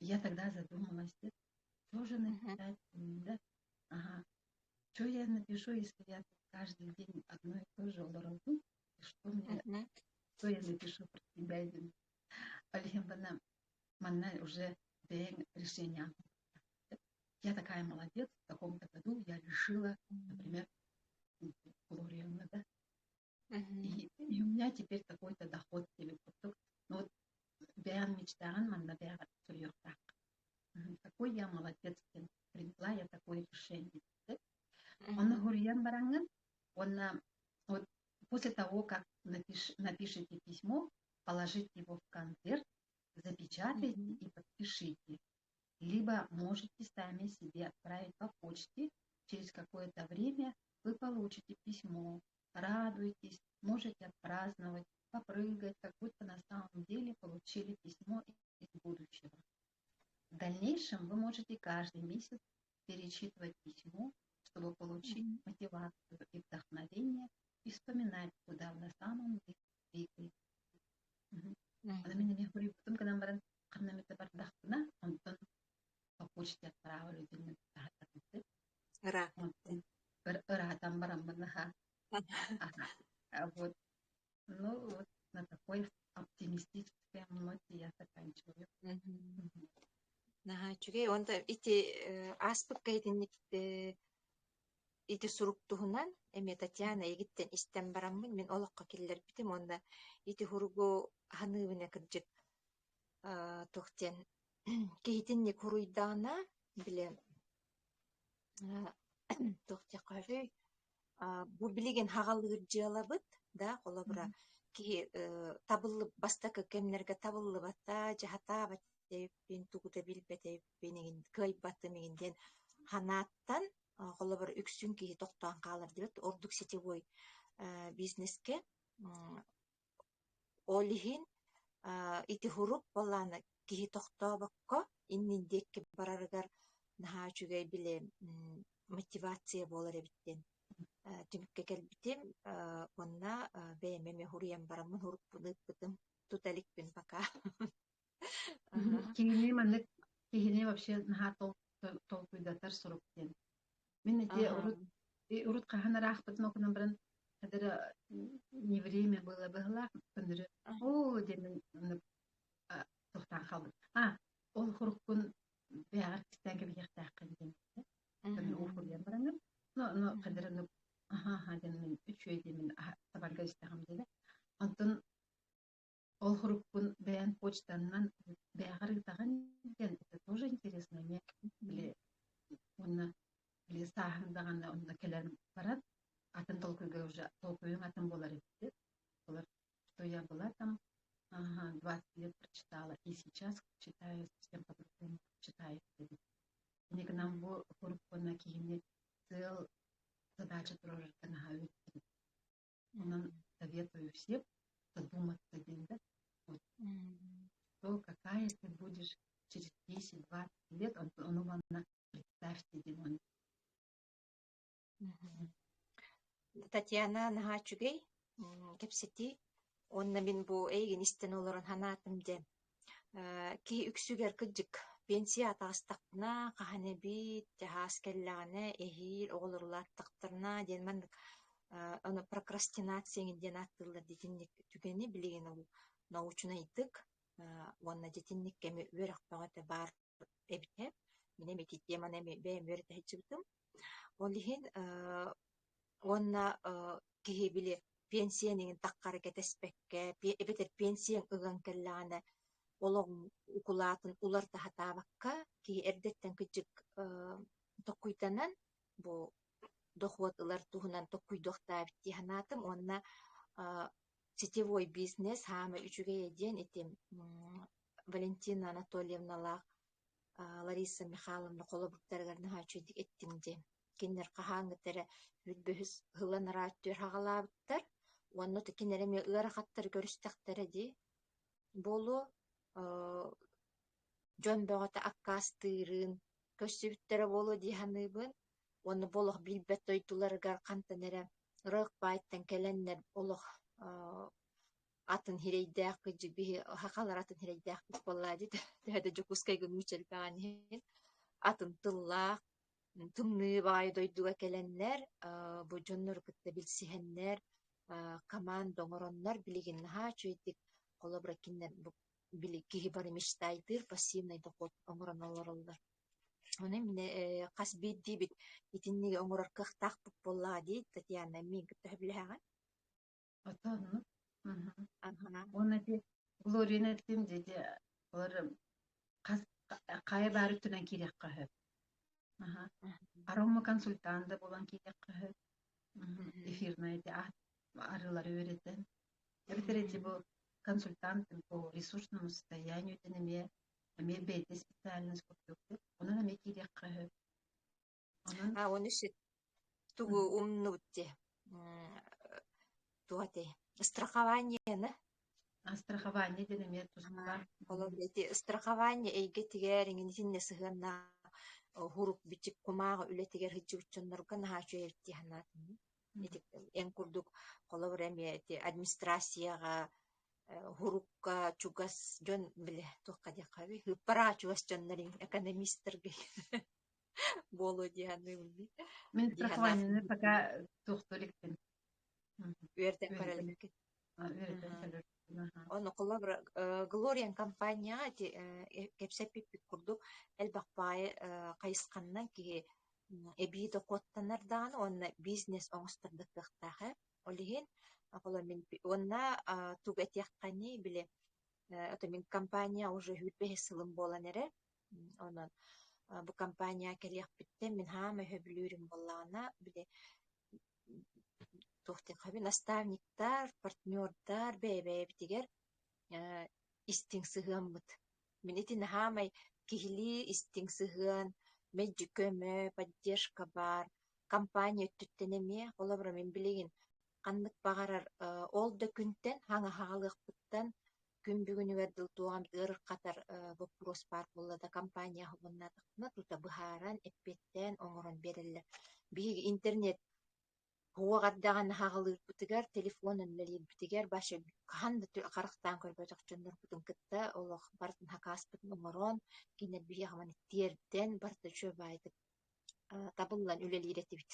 я тогда задумалась, что же написать, да? Ага. Что я напишу, если я каждый день одно и то же олоробун, что мне, что я напишу про себя? Ол иһин манна уже бэйэҥ решение. Я такая молодец, в таком-то году я решила, например, да? И у меня теперь такой-то доход диэбит курдук. Ну вот бэйэҥ мечтаҕын манна бэйэҕэр суруйуохтаах. Какой я молодец, приняла я такое решение. Онно суруйан бараҥҥын, уонна вот после того, как напишите письмо, положите его в конверт, запечатайте и подпишите. Либо можете сами себе отправить по почте. Через какое-то время вы получите письмо. Радуйтесь, можете отпраздновать, попрыгать, как будто на самом деле получили письмо из будущего. дальнейшем вы можете каждый месяц перечитывать письмо, чтобы получить мотивацию и вдохновение и вспоминать, куда вы на самом деле двигаетесь. Аны мин эмиэ хоруйбутум гынан баран ханна эмитэ бардахпына, онтон по почте отправлю диэн таһаттарбыт. Ырааппыт. Ыраатан бараммын аха. Ага. Вот. Ну, вот на такой оптимистической ноте я заканчиваю. Наһаа үчүгэй. Онто ити ааспыкка итинник ити сурук туһунан эмиэ Татьяна эйигиттэн истэн бараммын мин олоххо киллэрбитим уонна ити суругу аһыныыбына кырдьык туох диэн киһитинник суруйдаҕына били туох диэххэ бу билигин хаҕалыыр дьыалабыт да холобура киһи табыллы бастакы кэмнэргэ табыллыбата дьаһатаабат эбиппин тугу да билбэт эбиппин эҥин кыайбатым эҥин диэн санааттан холобур үксүн киһи тохтоон хаалар диэбит ордук сетевой бизнескэ Ол иһин ити сурук буоллаҕына киһи тохтообокко иннин диэки барарыгар наһаа үчүгэй били мотивация буолар эбит диэн түмүккэ кэлбитим уонна бэйэм эмиэ суруйан бараммын сурукпун ыыппытым тута иликпин пока. Киһини маннык киһини вообще наһаа толкуйдатар сурук диэн. Мин ити урут урут хаһан ыраахпытын окунан баран хадара не время было быһылаах көннөрү оо диэн тохтоон хаалбыт. А ол хуруккун бэйэҕэр кистээн кэбиһиэхтээххин диэн көннөрү уургуйан бараҥын но но хадара аха аха диэн мин үчүгэй диэн мин табарга истэҕим диэн. Онтон Ол сурукпун бэйэм почтаннан бэйэҕэр ыытаҕын диэн это тоже интересно эмиэ били уонна били сааһыҥ даҕаны онно кэлэн баран атын толкуйга уже толкуйуҥ атын буолар эбит Олор что я была там ага, 20 лет прочитала и сейчас читаю совсем по-другому читаю эбит. Инники бу сурукпуна киһини сыал задача туруорарга наһаа үөрэттим. Онон советую всем задуматься диэн да вот то какая ты будешь через 10-20 лет ону манна представьте диэн Татьяна наһаа үчүгэй кэпсэтии уонна мин бу эйигин истэн олорон санаатым диэн киһи үксүгэр кырдьык пенсия атаҕастахпына хаһан эбит чаһаас кэллэҕинэ эһиил оҕолор улааттахтарына диэн маннык ону прокрастинация диэн ааттыыллар дитинник түгэни билигин ол научнайдык уонна дитинник кэми үөрэх бөҕөтө баар эбитэ. Мин эмиэ ити теманы эмиэ бэйэм үөрэтэ сылдьыбытым. Ол иһин уонна киһи били пенсиян иҥин таххара кэтэспэккэ, эбэтэр пенсияҥ ыган кэллэҕинэ олоҕуҥ укулаатын уларыта сатаабакка, киһи эрдэттэн кырдьык токкуйданан бу дохуот ылар туһунан токкуйдуохтаабыт дии санаатым уонна сетевой бизнес саамай үчүгэйэ диэн ити Валентина Анатольевналаах Лариса Михайловна холобурдарыгар наһаа үчүгэйдик эттиҥ диэн. Кинилэр хаһааҥҥыта эрэ бүлбүһүс ыһыллан арааттыыр хаҕалаабыттар уонна кинилэр эмиэ ыарахаттары көрүстэхтэрэ дии. Буолуо дьон бөҕөтө аккаастыырын көрсүбүттэрэ буолуо дии саныыбын уонна бу олох билбэт дойдуларыгар хантан эрэ ыраах баайтан кэлэннэр олох атын сирэйдээх кырдьык биһи сахалар атын сирэйдээхпит буоллаа дии төһө да Дьокуускайга нуучча элбэҕин иһин атын тыллаах тымныы баҕайы дойдуга кэлэннэр бу дьоннору кытта билсиһэннэр команда оҥороннор билигин наһаа үчүгэйдик холобура кинилэр бу били киһи бары мечтайдыыр пассивный доход оҥорон олороллор. Ону мин хас биирдиибит итинниги оҥорор кыахтаахпыт буоллаҕа дии Татьяна миигин кытта сөбүлэһэҕин? Отонну. Уонна ити Глорияны эттим дьэ олор хас хайа баар өттүнэн киириэххэ сөп. Арома консультант да буолан киириэххэ сөп. Эфирная ити арыылары үөрэтэн. Эбэтэр ити бу консультант по ресурсному состоянию диэн эмиэ эмиэ бэйэтэ специальность курдук. Онон эмиэ киириэххэ сөп. Онон А оны тугу умнубут дии туох этэй страхованиены. А страхование диэн эмиэ туспа. Холобур, ити страхование эйгэтигэр эҥин итиннэ сыһыаннаах уһурук-бичик кумааҕы үлэтигэр сылдьыбыт дьоннорго наһаа үчүгэй эбит дии санаатым. Ити эн курдук холобур эмиэ ити администрацияҕа уһурукка чугас дьон били туохха диэххэ ыыппараҕа чугас дьоннор экономистарга буолуо дии саныыбын Мин дии санаатым. страхованиены пока туохтуу иликпин. Үөрдэн көрө Үөрэтэн иликкин. үөрэтэн көрөрбүн. Ону холобур Глориан компанияҕа ити кэпсэппиппит курдук элбэх баайы хайысханнан киһи эбии дохуоттанар даҕаны уонна бизнес оҥостор да кыахтаах ээ. Ол иһин холобур мин уонна тугу этиэххэний били это мин компания уже 25 сылым буолан эрэр. Онон бу компания кэлиэхпиттэн мин хаама өһөбүлүүрүм буоллаҕына били туох диэххэ наставниктар, партнердар бэйэ-бэйэбитигэр истиҥ сыһыаммыт. Мин ити наһаамай киһилии истиҥ сыһыан, мэлдьи көмө, поддержка баар. Компания өттүттэн эмиэ, холобура мин билигин ханнык баҕарар ол да күнтэн хаҥа хаалыахпыттан күн бүгүнүгэр дылы туох эмит ыарырҕатар боппуруос баар буолла да компания аһылыннаатахпына тута быһааран, эппиэттээн оҥорон биэрэллэр. Биһиги интернет уох эрдэҕинэ хаҕылыырбытыгар, телефон үлэлиирбитигэр вообще хаһан да харахтаан көрбөтөх дьоннорбутун кытта олох барытын хакааспытын оҥорон, кинилэр биһиэхэ маны тиэрдэн, барыта үчүгэй баайдык табыллан үлэлиир этибит.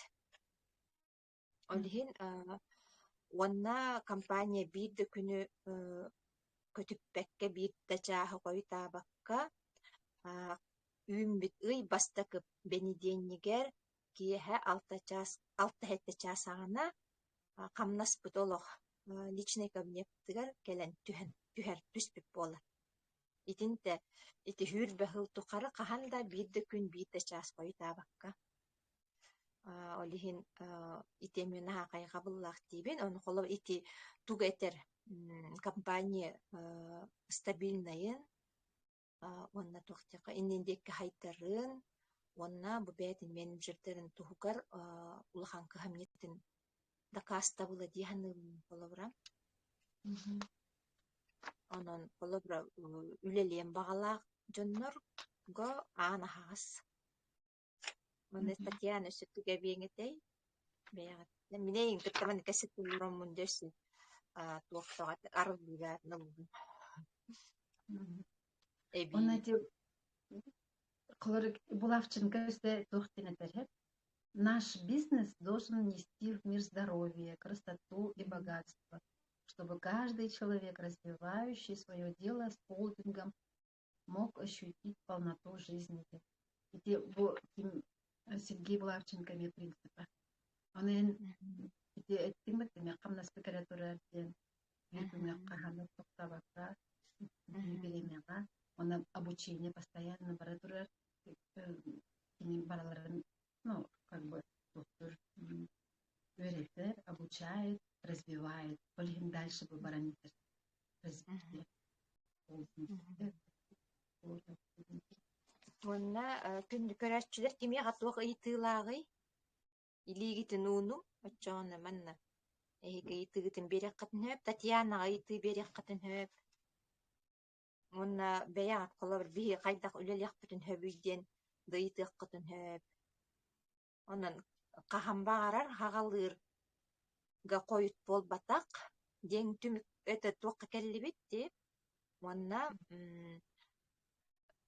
Ол иһин уонна компания биир да күнү көтүппэккэ, биир да чааһы хойутаабакка үүммүт ый бастакы бэнидиэнньигэр киэһэ 6 чаас 6-7 чаас аҕана хамнаспыт олох личнэй кабинеттыгар кэлэн түһэн түһэр түспүт буолар. Итинтэ ити сүүрбэ сыл тухары хаһан да биир да күн биир да чаас хойутаабакка Ол иһин ити эмиэ наһаа хайҕабыллаах диибин. Ону холобур ити тугу этэр компания стабильнайын уонна туох диэххэ иннин диэки хайдарын уонна бу бэйэтин менеджердэрин туһугар улахан кыһамньытын дакаастабыла дии саныыбын холобура. Онон холобура үлэлиэн баҕалаах дьоннорго аан аһаҕас. Манна Татьяна өссө тугу эбиэҥ этэй? Бэйэҕиттэн мин эйигин кытта манна кэпсэтэ олороммун дьэ өссө туох арыллыыга ыллым. Уонна Эбии ити холор Булавченко өссө туох диэн этэр Наш бизнес должен нести в мир здоровье, красоту и богатство, чтобы каждый человек, развивающий свое дело с холдингом, мог ощутить полноту жизни. Ити бу ким Сергей Булавченко эмиэ принципа. Ону эн ити эттиҥ эмиэ хамнаспыт кэлэ турар диэн биир күҥҥэ хаһан тохтообокко бириэмэҕэ уонна обучение постоянно бара турар кини барыларын ну как бы туохтуур үөрэтэр, обучает, развивает. Ол иһин дальше бу баран иһэр развитие. Уонна күндү көрөөччүлэр кимиэхэ туох ыйытыылааҕый? Илиигитин уунуҥ, оччоҕуна манна эһиги ыйытыыгытын биэриэххитин сөп, Татьянаҕа ыйытыы биэриэххитин сөп. Уонна бэйэҕит холобур биһиги хайдах үлэлиэхпитин сөбүй диэн да ыйытыаххытын сөп. Онон хаһан баҕарар хаҕалыырга хойут буолбатах диэн түмүк это туохха кэллибит дии. Уонна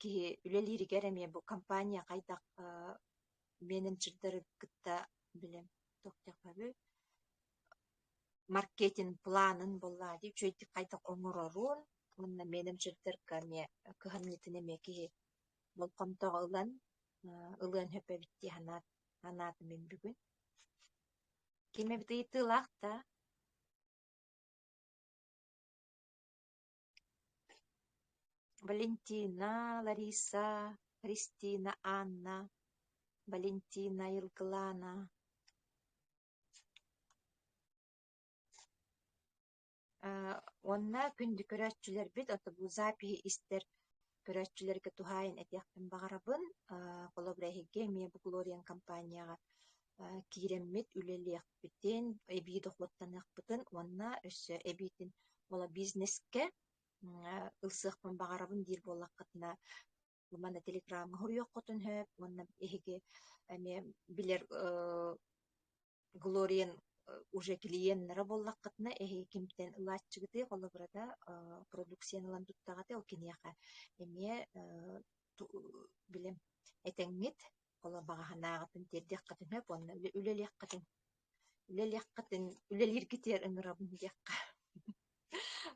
киһи үлэлииригэр эмиэ бу компания хайдах менеджердары кытта билим туох диэххэ маркетинг планын буоллаҕа дии үчүгэйдик хайдах оҥорорун уонна менеджердэргэ эмиэ кыһамньытын эмиэ киһи болҕомтоҕо ылан ылыан сөп эбит дии санаатым мин бүгүн. Ким эбит ыйытыылаах да? Валентина, Лариса, Христина, Анна, Валентина, Елгылана. Уонна күндү көрөөччүлэрбит, ото бу запиһи истэр көрөөччүлэргэ туһаайан этиэхпин баҕарабын. Холобура, эһиги эмиэ бу Глориан компанияҕа киирэммит үлэлиэхпитин, эбии дохуоттаныахпытын уонна өссө эбиитин Ол бизнескэ ылсыахпын баҕарабын диир буоллаххытына, манна телеграмҥа суруйуоххутун сөп уонна эһиги эмиэ билэр Глориан уже клиеннара буоллаххытына, эһиги кимтэн ылааччыгытый, холобура да, продукцияны ылан туттаҕытый, ол киниэхэ эмиэ билим этэҥҥит, холобура баҕаһынааҕытын тиэрдиэххитин сөп уонна үлэлиэххитин үлэлиэххитин үлэлииргитигэр ыҥырабын диэххэ.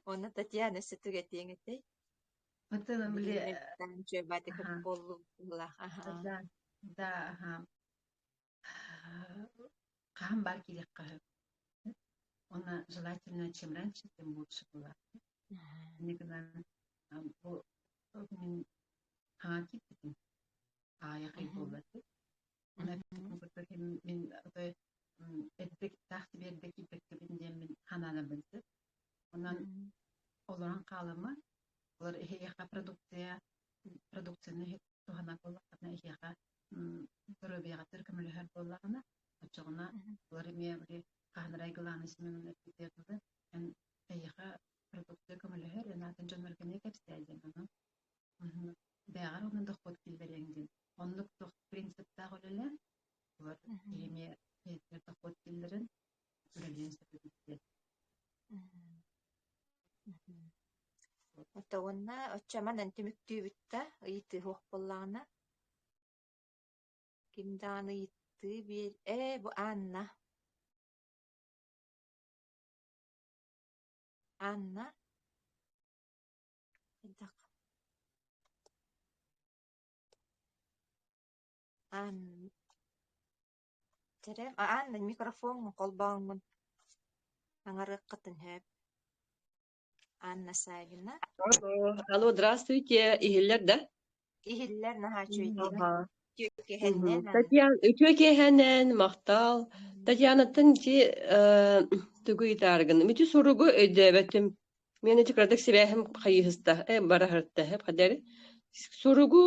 Уонна Татьяна өссө тугу этиэҥ этэй? Били Аха. Да, да, аха. Хаһан баар киириэххэ сөп. Уонна желательно чем раньше, тем лучше была. Инньэ гынан бу мин хаҥа киирбитим. Аҕыйах ый буолла Онно эппитим курдук мин эрдэ таах сибиэрдэ киирбэккэбин диэн мин ханаанабын сөп. Онон олорон хаалыма. Олор эһиэхэ продукция продукцияны туһанар буоллаххына эһиэхэ доруобуйаҕытыгар көмөлөһөр буоллаҕына, оччоҕуна олор эмиэ били хаһан эрэ Айгылаана Семеновна эппитигэр дылы эн эйиэхэ продукция көмөлөһөр, эн атын дьоннорго эмиэ кэпсээ диэн ону бэйэҕэр уонна дохуот киллэриэҥ диэн. Оннук туох принциптаах үлэлээн, олор киһи эмиэ бэйэтигэр дохуот киллэрэн үлэлиэн сөп эбит диэн. Ото уонна оччо манан түмүктүүбүт да ыйытыы суох буоллаҕына ким даҕаны ыйыттыы биэр ээ бу Анна Анна хайдах Ан Чэрэ, Анна микрофоҥҥун холбооҥҥун аҥарыаххытын сөп Анна Савина. Алло, алло, здравствуйте, иһиллэр да? Иһиллэр наһаа үчүгэйдик. Аха. Үтүө киэһэннэн, Анна. Татьяна, үтүө киэһэнэн, махтал. Татьянаттан ити тугу ыйытаарыгын? Ити суругу өйдөөбөтүм. Мен ити кыратык сибээһим хайыһыста, бараһырта, хадары. Суругу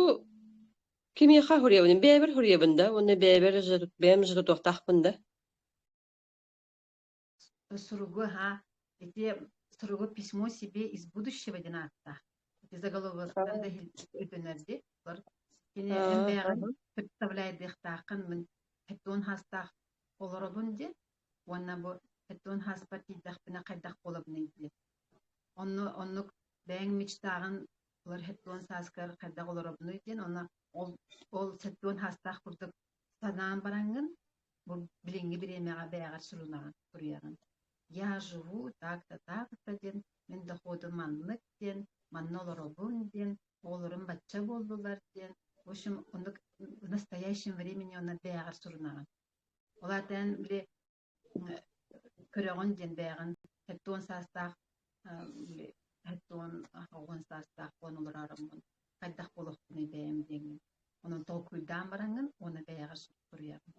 кимиэхэ суруйабын? Бэйэбэр суруйабын да, уонна бэйэбэр бэйэм же тутуохтаахпын да. Суругу, ха, ити суругу письмо себе из будущего диэн ааттаах. Ити заголовоктан да өтөнөрди. Кини эн бэйэҕин представляйдыахтааххын мин хэттуон хаастаах олоробун диэн уонна бу хэттуон хааспар тиийдэхпинэ хайдах буолабыный диэн. Онно оннук бэйэҥ мечтааҕын олор хэттуон сааскар хайдах олоробунуй диэн онно ол ол сэттуон хаастаах курдук санаан бараҥҥын бу билиҥҥи бириэмэҕэ бэйэҕэр сурунаҕын, суруйаҕын. Я живу так-то, так-то диэн, мин доходум маннык диэн, манна олоробун диэн, оҕолорум бачча буоллулар диэн. В общем, оннук в настоящем времени онно бэйэҕэр сурунаҕын. Ол аата эн били көрөҕүн диэн бэйэҕин 70 саастаах 70 саастаах буолан олороороммун хайдах буолуохпунуй бэйэм диэҥҥин. Онон толкуйдаан бараҥҥын уонна бэйэҕэр суруйаҕын.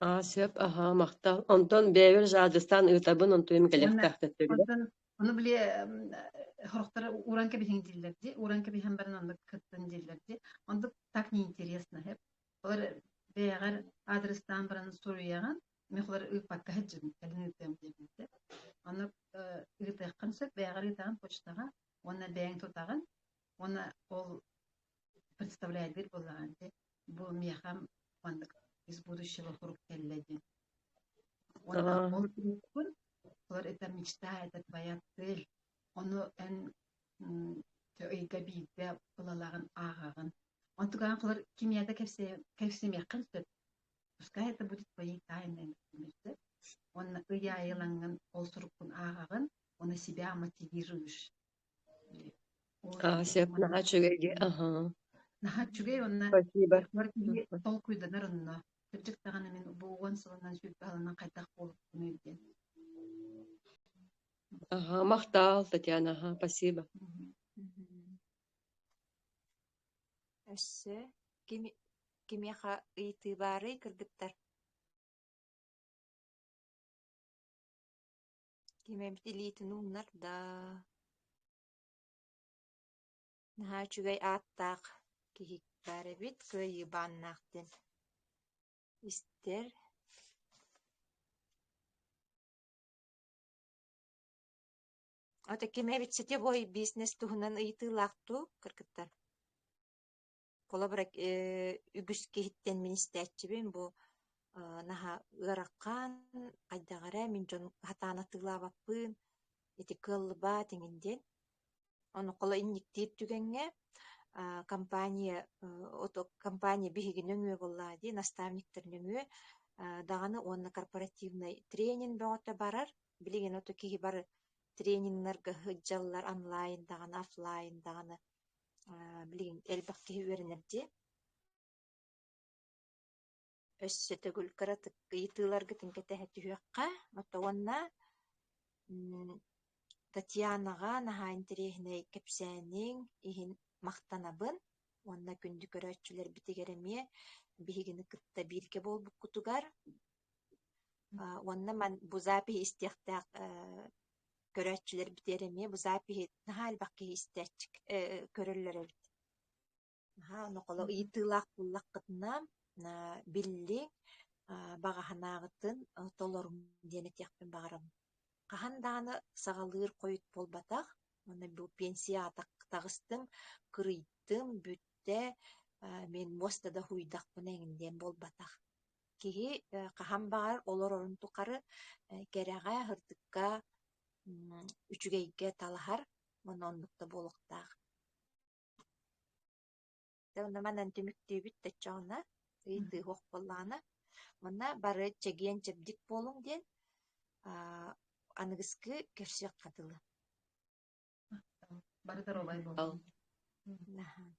Аа, сөп, аһаа, махтал. Онтон бэйэбэр аадырыстаан ыытабын, онтон Уонна кэлиэхтээх төттөрү. онтон ону били сорохтор ууран кэбиһиҥ дииллэр дии, ууран кэбиһэн баран оннук кыттын дииллэр дии. Онтук так неинтересно һэп. Олор бэйэҕэр аадырыстаан баран суруйаҕын, мин олор ыыппакка сылдьабын, кэлин ыытыам диэбиттэр. Оннук ыытыаххын сөп, бэйэҕэр ыытаҕын почтаҕа уонна бэйэҥ тутаҕын уонна ол представляйдыыр буоллаҕа дии, бу миэхэ маннык из будущего сурук кэллэ диэн. Уонна ол суруккун, олор это мечта, это твоя цель. Ону эн ыйга биирдэ ылалаҕын ааҕаҕын. Онтугаан холор кимиэхэ да кэпсэмиэххин сөп. Пускай это будет твоей тайной, например, да? Уонна ый аайы ылаҥҥын ол суруккун ааҕаҕын, уонна себя мотивируешь. Аа, сөп, наһаа үчүгэй дии, аһаа. Наһаа үчүгэй уонна Спасибо. киһи толкуйданар онно. Кырдьык даҕаны мин бу уон сылынан сүүрбэ сылынан хайдах буолбуппунуй диэн. Аһаа, махтаал, Татьяна, аһаа, спасибо. Өссө ким кимиэхэ ыйытыы баарый кыргыттар? Ким эбит илиитин уунар да Наһаа үчүгэй ааттаах киһи баар эбит, кыайыы бааннаах диэн истэр Ото ким эбит сетевой бизнес туһунан ыйытыылаах дуу, кыргыттар? Холобура, үгүс киһиттэн мин истээччибин бу наһаа ыарахан, хайдах эрэ мин дьон сатаан атыылаабаппын, ити кыаллыбат эҥин диэн. Ону холо инниктиир түгэҥҥэ компания компания биһиги нөҥүө буоллаҕа дии, наставниктар нөҥүө даҕаны уонна корпоративнай тренинг бөҕөтө барар. Билигин ото киһи бары трениннэргэ сылдьаллар онлайн даҕаны, офлайн даҕаны билигин элбэх киһи үөрэнэр дии. Өссө төгүл кыратык ыйытыыларгытын кэтэһэ түһүөххэ. Ото уонна Татьянаҕа наһаа интэриэһинэй кэпсээниҥ иһин махтанабын уонна күндү көрөөччүлэрбитигэр эмиэ биһигини кытта бииргэ буолбуккутугар уонна бу запиһи истиэхтээх көрөөччүлэрбитигэр эмиэ бу запиһи наһаа элбэх киһи истээччи көрөллөр эбит. Наһаа онно ыйытыылаах буоллаххытына биллиҥ, баҕа санааҕытын толоруҥ диэн этиэхпин баҕарабын. Хаһан даҕаны саҕалыыр хойут буолбатах. Уонна бу пенсияҕа таҕыстым, кырыйдым, бүттэ, мин муоста да һууйдахпына эҥин диэн буолбатах. Киһи хаһан баҕар олорорун тухары кэрэҕэ, сырдыкка, үчүгэйгэ талаһар уонна оннук да буолуохтаах. Дьэ онно манан түмүктүүбүт да оччоҕуна ыйытыы суох буоллаҕына уонна бары чэгиэн-чэбдик буолуҥ диэн аныгыскы көрсүөххэ дылы. Бары доруобай буолуҥ. Наһаа.